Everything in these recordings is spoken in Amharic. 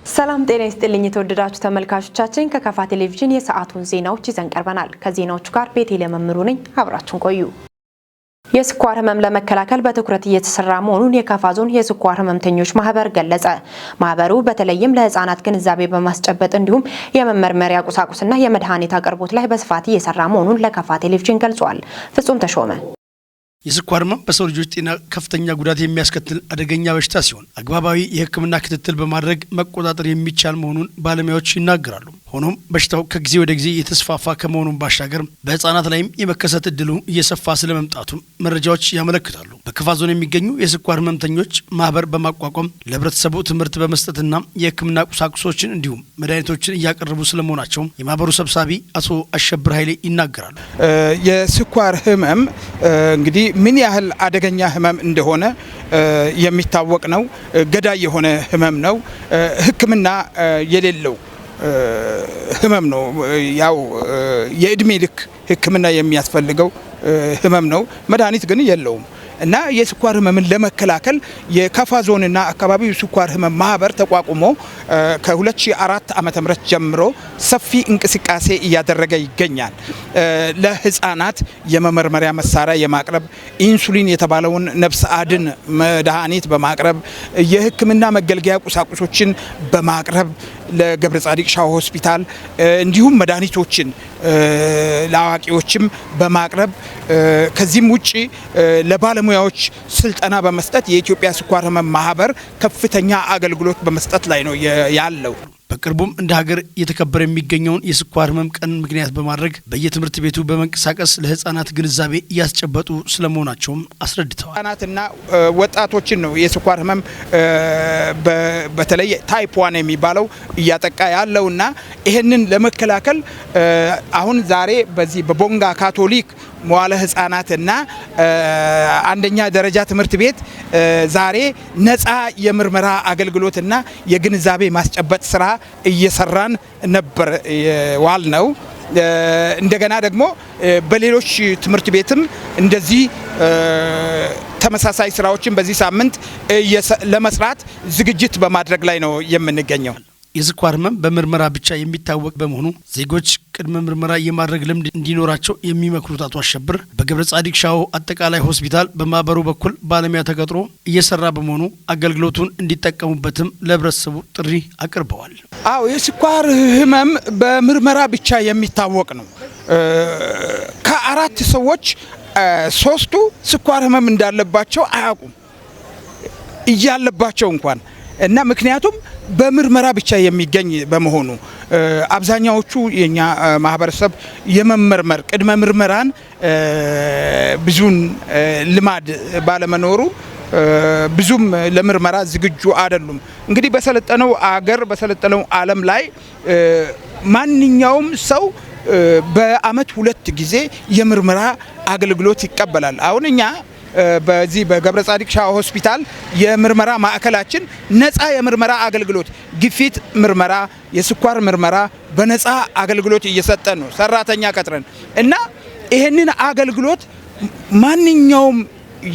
ሰላም ጤና ይስጥልኝ የተወደዳችሁ ተመልካቾቻችን፣ ከካፋ ቴሌቪዥን የሰዓቱን ዜናዎች ይዘን ቀርበናል። ከዜናዎቹ ጋር ቤቴ ለመምሩ ነኝ። አብራችሁን ቆዩ። የስኳር ህመም ለመከላከል በትኩረት እየተሰራ መሆኑን የካፋ ዞን የስኳር ህመምተኞች ማህበር ገለጸ። ማህበሩ በተለይም ለህፃናት ግንዛቤ በማስጨበጥ እንዲሁም የመመርመሪያ ቁሳቁስና የመድኃኒት አቅርቦት ላይ በስፋት እየሰራ መሆኑን ለካፋ ቴሌቪዥን ገልጿል። ፍጹም ተሾመ። የስኳር ህመም በሰው ልጆች ጤና ከፍተኛ ጉዳት የሚያስከትል አደገኛ በሽታ ሲሆን፣ አግባባዊ የሕክምና ክትትል በማድረግ መቆጣጠር የሚቻል መሆኑን ባለሙያዎች ይናገራሉ። ሆኖም በሽታው ከጊዜ ወደ ጊዜ የተስፋፋ ከመሆኑን ባሻገር በህጻናት ላይም የመከሰት እድሉ እየሰፋ ስለመምጣቱ መረጃዎች ያመለክታሉ። በከፋ ዞን የሚገኙ የስኳር ህመምተኞች ማህበር በማቋቋም ለህብረተሰቡ ትምህርት በመስጠትና የሕክምና ቁሳቁሶችን እንዲሁም መድኃኒቶችን እያቀረቡ ስለመሆናቸው የማህበሩ ሰብሳቢ አቶ አሸብር ኃይሌ ይናገራሉ። የስኳር ህመም እንግዲህ ምን ያህል አደገኛ ህመም እንደሆነ የሚታወቅ ነው። ገዳይ የሆነ ህመም ነው። ሕክምና የሌለው ህመም ነው። ያው የእድሜ ልክ ሕክምና የሚያስፈልገው ህመም ነው። መድኃኒት ግን የለውም። እና የስኳር ህመምን ለመከላከል የካፋ ዞንና አካባቢው የስኳር ህመም ማህበር ተቋቁሞ ከ2004 ዓ.ም ጀምሮ ሰፊ እንቅስቃሴ እያደረገ ይገኛል። ለህፃናት የመመርመሪያ መሳሪያ የማቅረብ፣ ኢንሱሊን የተባለውን ነፍስ አድን መድኃኒት በማቅረብ፣ የህክምና መገልገያ ቁሳቁሶችን በማቅረብ ለገብረ ጻዲቅ ሻው ሆስፒታል፣ እንዲሁም መድኃኒቶችን ለአዋቂዎችም በማቅረብ፣ ከዚህም ውጪ ለባለሙያዎች ስልጠና በመስጠት የኢትዮጵያ ስኳር ህመም ማህበር ከፍተኛ አገልግሎት በመስጠት ላይ ነው ያለው። በቅርቡም እንደ ሀገር እየተከበረ የሚገኘውን የስኳር ህመም ቀን ምክንያት በማድረግ በየትምህርት ቤቱ በመንቀሳቀስ ለህፃናት ግንዛቤ እያስጨበጡ ስለመሆናቸውም አስረድተዋል። ህጻናትና ወጣቶችን ነው የስኳር ህመም በተለይ type 1 የሚባለው እያጠቃ ያለውና ይህንን ለመከላከል አሁን ዛሬ በዚህ በቦንጋ ካቶሊክ መዋለ ህጻናትና አንደኛ ደረጃ ትምህርት ቤት ዛሬ ነፃ የምርመራ አገልግሎትና የግንዛቤ ማስጨበጥ ስራ እየሰራን ነበር ዋል ነው። እንደገና ደግሞ በሌሎች ትምህርት ቤትም እንደዚህ ተመሳሳይ ስራዎችን በዚህ ሳምንት ለመስራት ዝግጅት በማድረግ ላይ ነው የምንገኘው። የስኳር ህመም በምርመራ ብቻ የሚታወቅ በመሆኑ ዜጎች ቅድመ ምርመራ የማድረግ ልምድ እንዲኖራቸው የሚመክሩት አቶ አሸብር፣ በገብረ ጻዲቅ ሻዎ አጠቃላይ ሆስፒታል በማህበሩ በኩል ባለሙያ ተቀጥሮ እየሰራ በመሆኑ አገልግሎቱን እንዲጠቀሙበትም ለህብረተሰቡ ጥሪ አቅርበዋል። አዎ፣ የስኳር ህመም በምርመራ ብቻ የሚታወቅ ነው። ከአራት ሰዎች ሶስቱ ስኳር ህመም እንዳለባቸው አያውቁም እያለባቸው እንኳን። እና ምክንያቱም በምርመራ ብቻ የሚገኝ በመሆኑ አብዛኛዎቹ የኛ ማህበረሰብ የመመርመር ቅድመ ምርመራን ብዙን ልማድ ባለመኖሩ ብዙም ለምርመራ ዝግጁ አይደሉም። እንግዲህ በሰለጠነው አገር፣ በሰለጠነው ዓለም ላይ ማንኛውም ሰው በአመት ሁለት ጊዜ የምርመራ አገልግሎት ይቀበላል። አሁን እኛ በዚህ በገብረ ጻዲቅ ሻዋ ሆስፒታል የምርመራ ማዕከላችን ነፃ የምርመራ አገልግሎት፣ ግፊት ምርመራ፣ የስኳር ምርመራ በነፃ አገልግሎት እየሰጠን ነው፣ ሰራተኛ ቀጥረን። እና ይህንን አገልግሎት ማንኛውም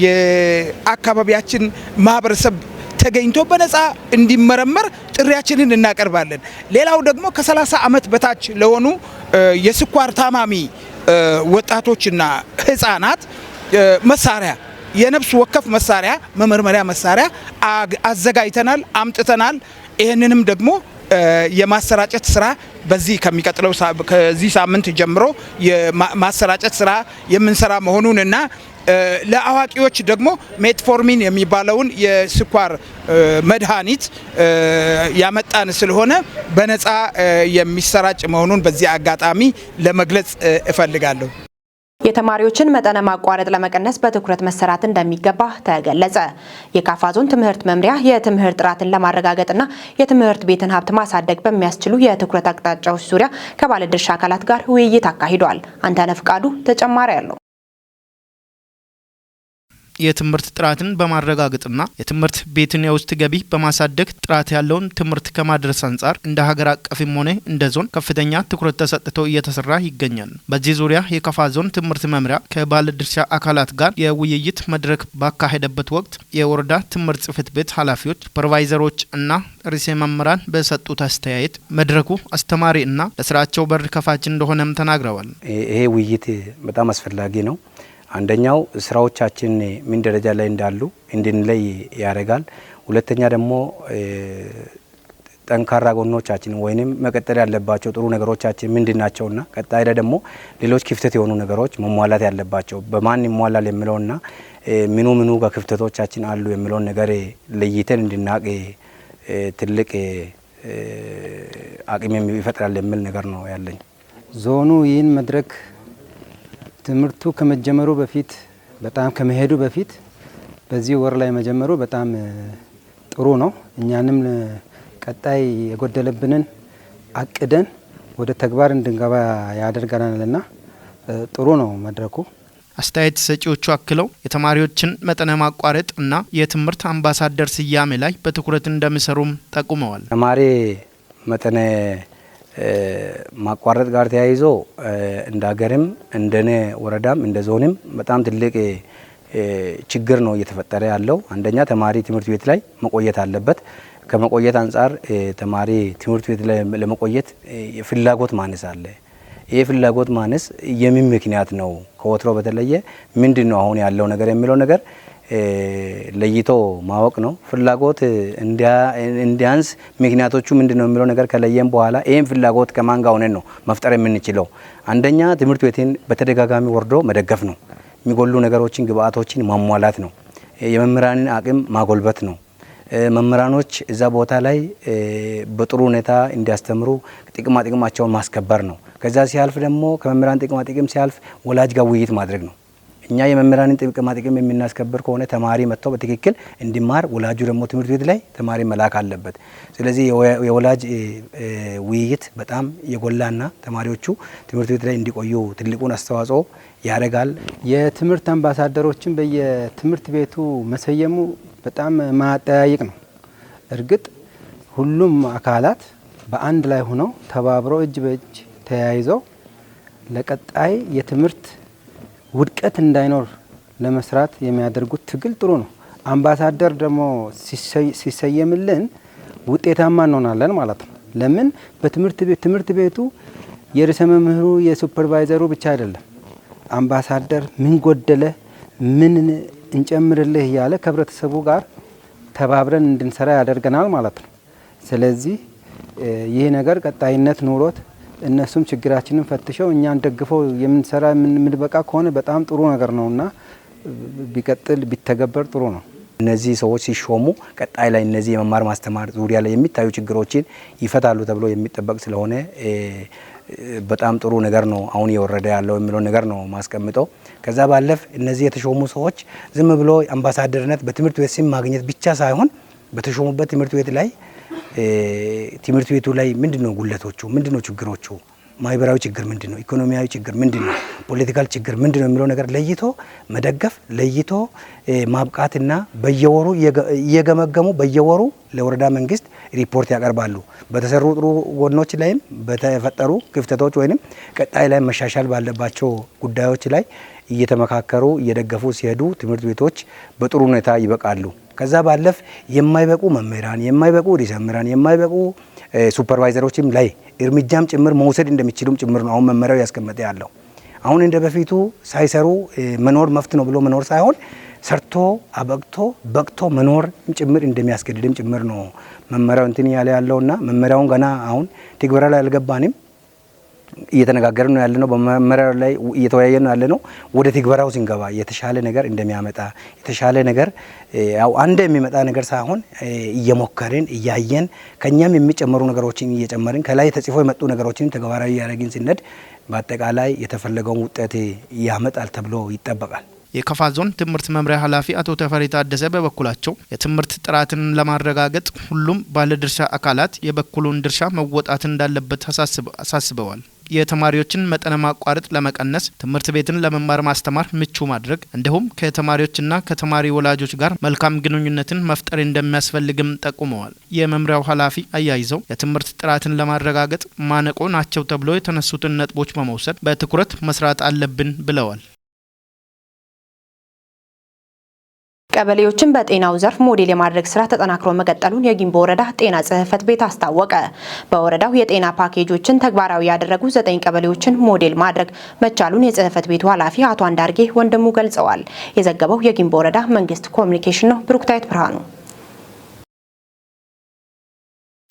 የአካባቢያችን ማህበረሰብ ተገኝቶ በነፃ እንዲመረመር ጥሪያችንን እናቀርባለን። ሌላው ደግሞ ከ30 ዓመት በታች ለሆኑ የስኳር ታማሚ ወጣቶችና ህፃናት መሳሪያ፣ የነፍስ ወከፍ መሳሪያ፣ መመርመሪያ መሳሪያ አዘጋጅተናል፣ አምጥተናል። ይህንንም ደግሞ የማሰራጨት ስራ በዚህ ከሚቀጥለው ከዚህ ሳምንት ጀምሮ የማሰራጨት ስራ የምንሰራ መሆኑን እና ለአዋቂዎች ደግሞ metformin የሚባለውን የስኳር መድኃኒት ያመጣን ስለሆነ በነፃ የሚሰራጭ መሆኑን በዚህ አጋጣሚ ለመግለጽ እፈልጋለሁ። የተማሪዎችን መጠነ ማቋረጥ ለመቀነስ በትኩረት መሰራት እንደሚገባ ተገለጸ። የካፋ ዞን ትምህርት መምሪያ የትምህርት ጥራትን ለማረጋገጥና የትምህርት ቤትን ሀብት ማሳደግ በሚያስችሉ የትኩረት አቅጣጫዎች ዙሪያ ከባለድርሻ አካላት ጋር ውይይት አካሂዷል። አንተነህ ፍቃዱ ተጨማሪ አለው። የትምህርት ጥራትን በማረጋገጥና የትምህርት ቤትን የውስጥ ገቢ በማሳደግ ጥራት ያለውን ትምህርት ከማድረስ አንጻር እንደ ሀገር አቀፍም ሆነ እንደ ዞን ከፍተኛ ትኩረት ተሰጥቶ እየተሰራ ይገኛል። በዚህ ዙሪያ የከፋ ዞን ትምህርት መምሪያ ከባለድርሻ አካላት ጋር የውይይት መድረክ ባካሄደበት ወቅት የወረዳ ትምህርት ጽሕፈት ቤት ኃላፊዎች፣ ሱፐርቫይዘሮች እና ርዕሰ መምህራን በሰጡት አስተያየት መድረኩ አስተማሪ እና ለስራቸው በር ከፋች እንደሆነም ተናግረዋል። ይሄ ውይይት በጣም አስፈላጊ ነው። አንደኛው ስራዎቻችን ምን ደረጃ ላይ እንዳሉ እንድንለይ ያደርጋል። ሁለተኛ ደግሞ ጠንካራ ጎኖቻችን ወይንም መቀጠል ያለባቸው ጥሩ ነገሮቻችን ምንድን ናቸውና ቀጣይ ላይ ደግሞ ሌሎች ክፍተት የሆኑ ነገሮች መሟላት ያለባቸው በማን ይሟላል የሚለውና ምኑ ምኑ ጋር ክፍተቶቻችን አሉ የሚለውን ነገር ለይተን እንድናቅ ትልቅ አቅም ይፈጥራል የሚል ነገር ነው ያለኝ። ዞኑ ይህን መድረክ ትምህርቱ ከመጀመሩ በፊት በጣም ከመሄዱ በፊት በዚህ ወር ላይ መጀመሩ በጣም ጥሩ ነው። እኛንም ቀጣይ የጎደለብንን አቅደን ወደ ተግባር እንድንገባ ያደርገናልና ጥሩ ነው መድረኩ። አስተያየት ሰጪዎቹ አክለው የተማሪዎችን መጠነ ማቋረጥ እና የትምህርት አምባሳደር ስያሜ ላይ በትኩረት እንደሚሰሩም ጠቁመዋል። ተማሪ መጠነ ማቋረጥ ጋር ተያይዞ እንደ ሀገርም እንደኔ ወረዳም እንደ ዞንም በጣም ትልቅ ችግር ነው እየተፈጠረ ያለው። አንደኛ ተማሪ ትምህርት ቤት ላይ መቆየት አለበት። ከመቆየት አንጻር ተማሪ ትምህርት ቤት ላይ ለመቆየት ፍላጎት ማነስ አለ። ይህ ፍላጎት ማነስ የምን ምክንያት ነው? ከወትሮ በተለየ ምንድን ነው አሁን ያለው ነገር የሚለው ነገር ለይቶ ማወቅ ነው። ፍላጎት እንዲያንስ ምክንያቶቹ ምንድን ነው የሚለው ነገር ከለየም በኋላ ይህም ፍላጎት ከማን ጋር ሆነን ነው መፍጠር የምንችለው? አንደኛ ትምህርት ቤትን በተደጋጋሚ ወርዶ መደገፍ ነው። የሚጎሉ ነገሮችን ግብአቶችን ማሟላት ነው። የመምህራንን አቅም ማጎልበት ነው። መምህራኖች እዛ ቦታ ላይ በጥሩ ሁኔታ እንዲያስተምሩ ጥቅማ ጥቅማቸውን ማስከበር ነው። ከዛ ሲያልፍ ደግሞ ከመምህራን ጥቅማ ጥቅም ሲያልፍ ወላጅ ጋር ውይይት ማድረግ ነው። እኛ የመምህራንን ጥቅማ ጥቅም የምናስከብር ከሆነ ተማሪ መጥቶ በትክክል እንዲማር ወላጁ ደግሞ ትምህርት ቤት ላይ ተማሪ መላክ አለበት። ስለዚህ የወላጅ ውይይት በጣም የጎላና ተማሪዎቹ ትምህርት ቤት ላይ እንዲቆዩ ትልቁን አስተዋጽኦ ያደርጋል። የትምህርት አምባሳደሮችን በየትምህርት ቤቱ መሰየሙ በጣም ማጠያይቅ ነው። እርግጥ ሁሉም አካላት በአንድ ላይ ሆነው ተባብረው እጅ በእጅ ተያይዘው ለቀጣይ የትምህርት ውድቀት እንዳይኖር ለመስራት የሚያደርጉት ትግል ጥሩ ነው። አምባሳደር ደግሞ ሲሰየምልን ውጤታማ እንሆናለን ማለት ነው። ለምን በትምህርት ቤት ትምህርት ቤቱ የርዕሰ መምህሩ የሱፐርቫይዘሩ ብቻ አይደለም። አምባሳደር ምን ጎደለ፣ ምን እንጨምርልህ እያለ ከህብረተሰቡ ጋር ተባብረን እንድንሰራ ያደርገናል ማለት ነው። ስለዚህ ይህ ነገር ቀጣይነት ኑሮት እነሱም ችግራችንን ፈትሸው እኛን ደግፈው የምንሰራ የምንበቃ ከሆነ በጣም ጥሩ ነገር ነውና ቢቀጥል ቢተገበር ጥሩ ነው። እነዚህ ሰዎች ሲሾሙ ቀጣይ ላይ እነዚህ የመማር ማስተማር ዙሪያ ላይ የሚታዩ ችግሮችን ይፈታሉ ተብሎ የሚጠበቅ ስለሆነ በጣም ጥሩ ነገር ነው አሁን እየወረደ ያለው የሚለው ነገር ነው ማስቀምጠው። ከዛ ባለፍ እነዚህ የተሾሙ ሰዎች ዝም ብሎ አምባሳደርነት በትምህርት ቤት ስም ማግኘት ብቻ ሳይሆን በተሾሙበት ትምህርት ቤት ላይ ትምህርት ቤቱ ላይ ምንድነው ጉለቶቹ፣ ምንድነው ችግሮቹ፣ ማህበራዊ ችግር ምንድነው፣ ኢኮኖሚያዊ ችግር ምንድነው፣ political ችግር ምንድነው የሚለው ነገር ለይቶ መደገፍ፣ ለይቶ ማብቃትና በየወሩ እየገመገሙ በየወሩ ለወረዳ መንግስት ሪፖርት ያቀርባሉ። በተሰሩ ጥሩ ጎኖች ላይም በተፈጠሩ ክፍተቶች ወይንም ቀጣይ ላይ መሻሻል ባለባቸው ጉዳዮች ላይ እየተመካከሩ እየደገፉ ሲሄዱ ትምህርት ቤቶች በጥሩ ሁኔታ ይበቃሉ። ከዛ ባለፍ የማይበቁ መምህራን፣ የማይበቁ ርዕሰ መምህራን፣ የማይበቁ ሱፐርቫይዘሮችም ላይ እርምጃም ጭምር መውሰድ እንደሚችሉም ጭምር ነው አሁን መመሪያው ያስቀመጠ ያለው። አሁን እንደ በፊቱ ሳይሰሩ መኖር መፍት ነው ብሎ መኖር ሳይሆን ሰርቶ አበቅቶ በቅቶ መኖር ጭምር እንደሚያስገድድም ጭምር ነው መመሪያው እንትን ያለ ያለውና መመሪያውን ገና አሁን ትግበራ ላይ አልገባንም። እየተነጋገርን ነው ያለነው። በመመሪያው ላይ እየተወያየን ነው ያለነው። ወደ ትግበራው ስንገባ የተሻለ ነገር እንደሚያመጣ የተሻለ ነገር ያው አንድ የሚመጣ ነገር ሳይሆን እየሞከርን እያየን ከኛም የሚጨመሩ ነገሮችን እየጨመርን ከላይ ተጽፎ የመጡ ነገሮችን ተግባራዊ እያደረግን ስንሄድ በአጠቃላይ የተፈለገውን ውጤት ያመጣል ተብሎ ይጠበቃል። የከፋ ዞን ትምህርት መምሪያ ኃላፊ አቶ ተፈሪ ታደሰ በበኩላቸው የትምህርት ጥራትን ለማረጋገጥ ሁሉም ባለድርሻ አካላት የበኩሉን ድርሻ መወጣት እንዳለበት አሳስበዋል። የተማሪዎችን መጠነ ማቋረጥ ለመቀነስ ትምህርት ቤትን ለመማር ማስተማር ምቹ ማድረግ እንዲሁም ከተማሪዎችና ከተማሪ ወላጆች ጋር መልካም ግንኙነትን መፍጠር እንደሚያስፈልግም ጠቁመዋል። የመምሪያው ኃላፊ አያይዘው የትምህርት ጥራትን ለማረጋገጥ ማነቆ ናቸው ተብሎ የተነሱትን ነጥቦች በመውሰድ በትኩረት መስራት አለብን ብለዋል። ቀበሌዎችን በጤናው ዘርፍ ሞዴል የማድረግ ስራ ተጠናክሮ መቀጠሉን የጊምቦ ወረዳ ጤና ጽሕፈት ቤት አስታወቀ። በወረዳው የጤና ፓኬጆችን ተግባራዊ ያደረጉ 9 ቀበሌዎችን ሞዴል ማድረግ መቻሉን የጽሕፈት ቤቱ ኃላፊ አቶ አንዳርጌ ወንድሙ ገልጸዋል። የዘገበው የጊምቦ ወረዳ መንግስት ኮሚኒኬሽን ነው። ብሩክታይት ብርሃኑ።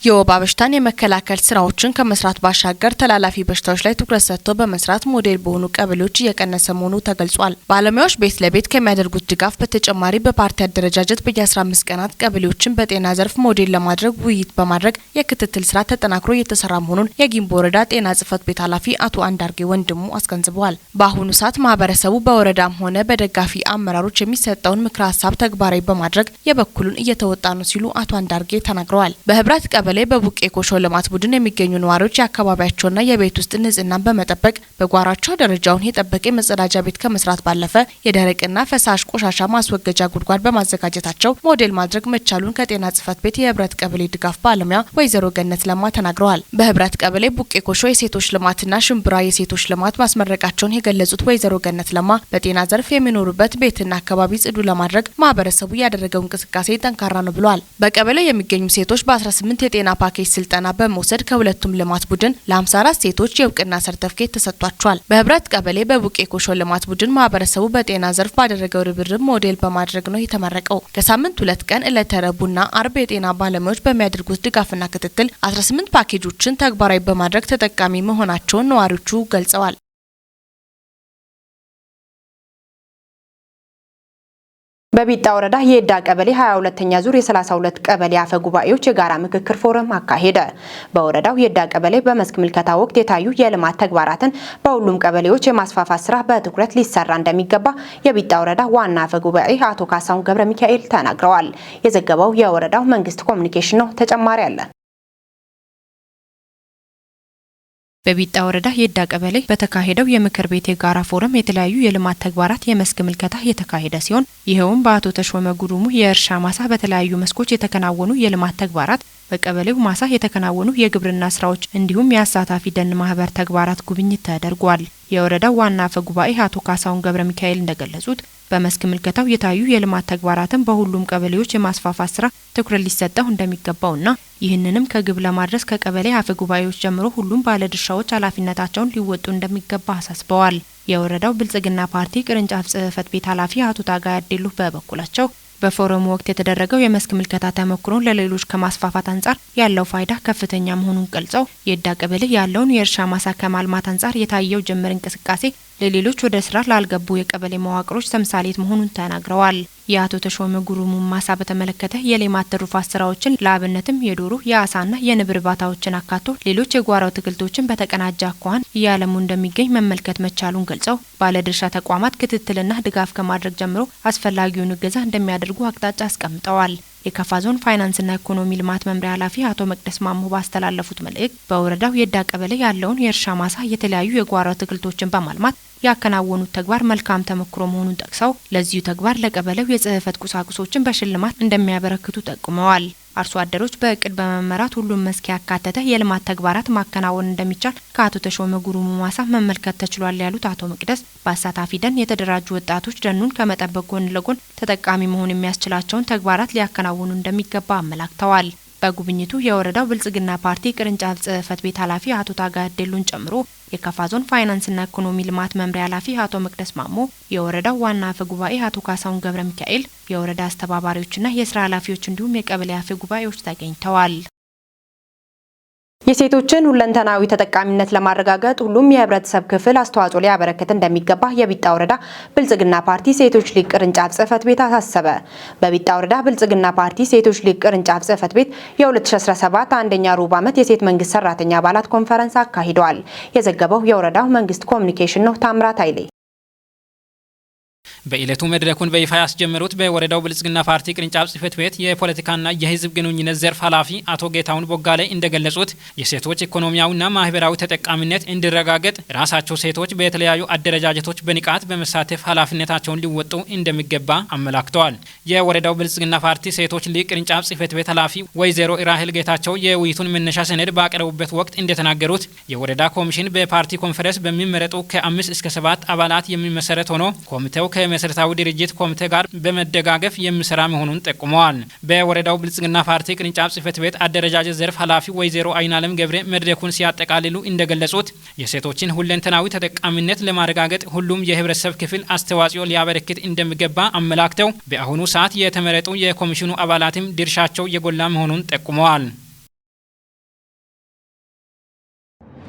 የወባ በሽታን የመከላከል ስራዎችን ከመስራት ባሻገር ተላላፊ በሽታዎች ላይ ትኩረት ሰጥቶ በመስራት ሞዴል በሆኑ ቀበሌዎች እየቀነሰ መሆኑ ተገልጿል። ባለሙያዎች ቤት ለቤት ከሚያደርጉት ድጋፍ በተጨማሪ በፓርቲ አደረጃጀት በየ15 ቀናት ቀበሌዎችን በጤና ዘርፍ ሞዴል ለማድረግ ውይይት በማድረግ የክትትል ስራ ተጠናክሮ እየተሰራ መሆኑን የጊምቦ ወረዳ ጤና ጽሕፈት ቤት ኃላፊ አቶ አንዳርጌ ወንድሙ አስገንዝበዋል። በአሁኑ ሰዓት ማህበረሰቡ በወረዳም ሆነ በደጋፊ አመራሮች የሚሰጠውን ምክረ ሀሳብ ተግባራዊ በማድረግ የበኩሉን እየተወጣ ነው ሲሉ አቶ አንዳርጌ ተናግረዋል። በህብረት ቀበሌ በቡቄ ኮሾ ልማት ቡድን የሚገኙ ነዋሪዎች የአካባቢያቸውና የቤት ውስጥ ንጽህናን በመጠበቅ በጓሯቸው ደረጃውን የጠበቀ የመጸዳጃ ቤት ከመስራት ባለፈ የደረቅና ፈሳሽ ቆሻሻ ማስወገጃ ጉድጓድ በማዘጋጀታቸው ሞዴል ማድረግ መቻሉን ከጤና ጽሕፈት ቤት የህብረት ቀበሌ ድጋፍ ባለሙያ ወይዘሮ ገነት ለማ ተናግረዋል። በህብረት ቀበሌ ቡቄ ኮሾ የሴቶች ልማትና ሽምብራ የሴቶች ልማት ማስመረቃቸውን የገለጹት ወይዘሮ ገነት ለማ በጤና ዘርፍ የሚኖሩበት ቤትና አካባቢ ጽዱ ለማድረግ ማህበረሰቡ ያደረገው እንቅስቃሴ ጠንካራ ነው ብለዋል። በቀበሌው የሚገኙ ሴቶች በ18 የጤና ፓኬጅ ስልጠና በመውሰድ ከሁለቱም ልማት ቡድን ለ54 ሴቶች የእውቅና ሰርተፍኬት ተሰጥቷቸዋል። በህብረት ቀበሌ በቡቄ ኮሾ ልማት ቡድን ማህበረሰቡ በጤና ዘርፍ ባደረገው ርብርብ ሞዴል በማድረግ ነው የተመረቀው። ከሳምንት 2 ቀን ዕለተ ረቡዕና አርብ የጤና ባለሙያዎች በሚያደርጉት ድጋፍና ክትትል 18 ፓኬጆችን ተግባራዊ በማድረግ ተጠቃሚ መሆናቸውን ነዋሪዎቹ ገልጸዋል። በቢጣ ወረዳ የዳ ቀበሌ 22ኛ ዙር የ32 ቀበሌ አፈ ጉባኤዎች የጋራ ምክክር ፎረም አካሄደ። በወረዳው የዳ ቀበሌ በመስክ ምልከታ ወቅት የታዩ የልማት ተግባራትን በሁሉም ቀበሌዎች የማስፋፋት ስራ በትኩረት ሊሰራ እንደሚገባ የቢጣ ወረዳ ዋና አፈ ጉባኤ አቶ ካሳሁን ገብረ ሚካኤል ተናግረዋል። የዘገበው የወረዳው መንግስት ኮሚኒኬሽን ነው። ተጨማሪ አለ። በቢጣ ወረዳ የዳ ቀበሌ በተካሄደው የምክር ቤት የጋራ ፎረም የተለያዩ የልማት ተግባራት የመስክ ምልከታ የተካሄደ ሲሆን ይኸውም በአቶ ተሾመ ጉሩሙ የእርሻ ማሳ በተለያዩ መስኮች የተከናወኑ የልማት ተግባራት፣ በቀበሌው ማሳ የተከናወኑ የግብርና ስራዎች እንዲሁም የአሳታፊ ደን ማህበር ተግባራት ጉብኝት ተደርጓል። የወረዳው ዋና አፈ ጉባኤ አቶ ካሳሁን ገብረ ሚካኤል እንደገለጹት በመስክ ምልከታው የታዩ የልማት ተግባራትን በሁሉም ቀበሌዎች የማስፋፋት ስራ ትኩረት ሊሰጠው እንደሚገባውና ይህንንም ከግብ ለማድረስ ከቀበሌ አፈ ጉባኤዎች ጀምሮ ሁሉም ባለድርሻዎች ኃላፊነታቸውን ሊወጡ እንደሚገባ አሳስበዋል። የወረዳው ብልጽግና ፓርቲ ቅርንጫፍ ጽሕፈት ቤት ኃላፊ አቶ ታጋይ አዴሉ በበኩላቸው በፎረሙ ወቅት የተደረገው የመስክ ምልከታ ተሞክሮን ለሌሎች ከማስፋፋት አንጻር ያለው ፋይዳ ከፍተኛ መሆኑን ገልጸው የዳ ቀበሌ ያለውን የእርሻ ማሳ ከማልማት አንጻር የታየው ጅምር እንቅስቃሴ ለሌሎች ወደ ስራ ላልገቡ የቀበሌ መዋቅሮች ተምሳሌት መሆኑን ተናግረዋል። የአቶ ተሾመ ጉሩሙን ማሳ በተመለከተ የሌማት ትሩፋት ስራዎችን ለአብነትም የዶሮ፣ የአሳና የንብ እርባታዎችን አካቶ ሌሎች የጓሮ አትክልቶችን በተቀናጀ አኳኋን እያለሙ እንደሚገኝ መመልከት መቻሉን ገልጸው ባለድርሻ ተቋማት ክትትልና ድጋፍ ከማድረግ ጀምሮ አስፈላጊውን እገዛ እንደሚያደርጉ አቅጣጫ አስቀምጠዋል። የካፋ ዞን ፋይናንስና ኢኮኖሚ ልማት መምሪያ ኃላፊ አቶ መቅደስ ማሞ ባስተላለፉት መልእክት በወረዳው የዳ ቀበሌ ያለውን የእርሻ ማሳ የተለያዩ የጓሮ አትክልቶችን በማልማት ያከናወኑት ተግባር መልካም ተሞክሮ መሆኑን ጠቅሰው ለዚሁ ተግባር ለቀበሌው የጽህፈት ቁሳቁሶችን በሽልማት እንደሚያበረክቱ ጠቁመዋል። አርሶ አደሮች በእቅድ በመመራት ሁሉም መስክ ያካተተ የልማት ተግባራት ማከናወን እንደሚቻል ከአቶ ተሾመ ጉሩሙ ማሳ መመልከት ተችሏል ያሉት አቶ መቅደስ በአሳታፊ ደን የተደራጁ ወጣቶች ደኑን ከመጠበቅ ጎን ለጎን ተጠቃሚ መሆን የሚያስችላቸውን ተግባራት ሊያከናውኑ እንደሚገባ አመላክተዋል። በጉብኝቱ የወረዳው ብልጽግና ፓርቲ ቅርንጫፍ ጽሕፈት ቤት ኃላፊ አቶ ታጋይ አዴሉን ጨምሮ የካፋ ዞን ፋይናንስና ኢኮኖሚ ልማት መምሪያ ኃላፊ አቶ መቅደስ ማሞ፣ የወረዳው ዋና አፈ ጉባኤ አቶ ካሳሁን ገብረ ሚካኤል፣ የወረዳ አስተባባሪዎችና የስራ ኃላፊዎች እንዲሁም የቀበሌ አፈ ጉባኤዎች ተገኝተዋል። የሴቶችን ሁለንተናዊ ተጠቃሚነት ለማረጋገጥ ሁሉም የህብረተሰብ ክፍል አስተዋጽኦ ሊያበረክት እንደሚገባ የቢጣ ወረዳ ብልጽግና ፓርቲ ሴቶች ሊግ ቅርንጫፍ ጽሕፈት ቤት አሳሰበ። በቢጣ ወረዳ ብልጽግና ፓርቲ ሴቶች ሊግ ቅርንጫፍ ጽሕፈት ቤት የ2017 አንደኛ ሩብ ዓመት የሴት መንግስት ሰራተኛ አባላት ኮንፈረንስ አካሂደዋል። የዘገበው የወረዳው መንግስት ኮሚኒኬሽን ነው። ታምራት ኃይሌ። በዕለቱ መድረኩን በይፋ ያስጀመሩት በወረዳው ብልጽግና ፓርቲ ቅርንጫፍ ጽሕፈት ቤት የፖለቲካና የሕዝብ ግንኙነት ዘርፍ ኃላፊ አቶ ጌታሁን ቦጋለ እንደገለጹት፣ የሴቶች ኢኮኖሚያዊና ማህበራዊ ተጠቃሚነት እንዲረጋገጥ ራሳቸው ሴቶች በተለያዩ አደረጃጀቶች በንቃት በመሳተፍ ኃላፊነታቸውን ሊወጡ እንደሚገባ አመላክተዋል። የወረዳው ብልጽግና ፓርቲ ሴቶች ሊግ ቅርንጫፍ ጽሕፈት ቤት ኃላፊ ወይዘሮ ራሄል ጌታቸው የውይይቱን መነሻ ሰነድ ባቀረቡበት ወቅት እንደተናገሩት፣ የወረዳ ኮሚሽን በፓርቲ ኮንፈረንስ በሚመረጡ ከ5 እስከ 7 አባላት የሚመሰረት ሆኖ ኮሚቴው ከመሰረታዊ ድርጅት ኮሚቴ ጋር በመደጋገፍ የሚሰራ መሆኑን ጠቁመዋል። በወረዳው ብልጽግና ፓርቲ ቅርንጫፍ ጽሕፈት ቤት አደረጃጀት ዘርፍ ኃላፊ ወይዘሮ አይናለም ገብሬ መድረኩን ሲያጠቃልሉ እንደገለጹት፣ የሴቶችን ሁለንተናዊ ተጠቃሚነት ለማረጋገጥ ሁሉም የህብረተሰብ ክፍል አስተዋጽኦ ሊያበረክት እንደሚገባ አመላክተው፣ በአሁኑ ሰዓት የተመረጡ የኮሚሽኑ አባላትም ድርሻቸው የጎላ መሆኑን ጠቁመዋል።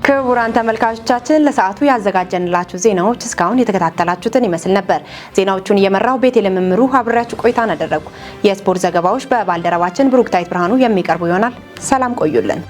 ክቡራን ተመልካቾቻችን፣ ለሰዓቱ ያዘጋጀንላችሁ ዜናዎች እስካሁን የተከታተላችሁትን ይመስል ነበር። ዜናዎቹን እየመራው ቤቴል መምሩ አብሬያችሁ ቆይታን አደረጉ። የስፖርት ዘገባዎች በባልደረባችን ብሩክታይት ብርሃኑ የሚቀርቡ ይሆናል። ሰላም ቆዩልን።